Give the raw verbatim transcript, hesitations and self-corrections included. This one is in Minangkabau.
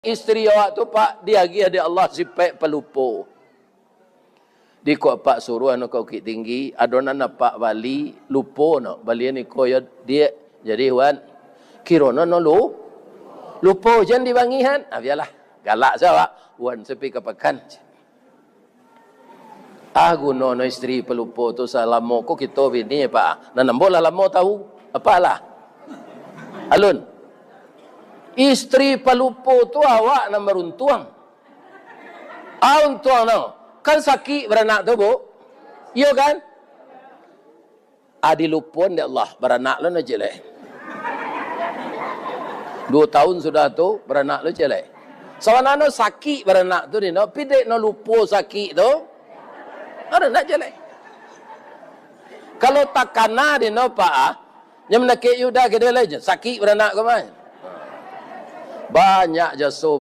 istri awak tu, Pak, diagiah dek Allah sipaik palupo. Di ko apak suruah no ka Bukittinggi, ado nan apak bali, lupo no, balian iko yo, Diak. Jadi, Wan, kirono no lu-, lupo, jan dibangihan. Ah, bialah, galak se awak. Wan se pi ka pakan. Ah, guno no istri palupo tu, salamo ko kito bini, Pak. Nan ambo lah lamo tahu. Apalah? Alun. Istri palupo tu awak nan baruntuang. Ah, untuang no. Kan sakik baranak tu, Bu? Iyo kan? Ah, dilupoan dek Allah, baranak lo no ciek lai. Duo tahun sudah tu, baranak lo ciek lai. Sabananyo sakik baranak tu, dino, pi dek no lupo sakik tu, baranak ciek lai. Kalau takana, dino, Pak, ah, nyo mandakek Yuda kini lai, sakik baranak ko mah. Banyak jaso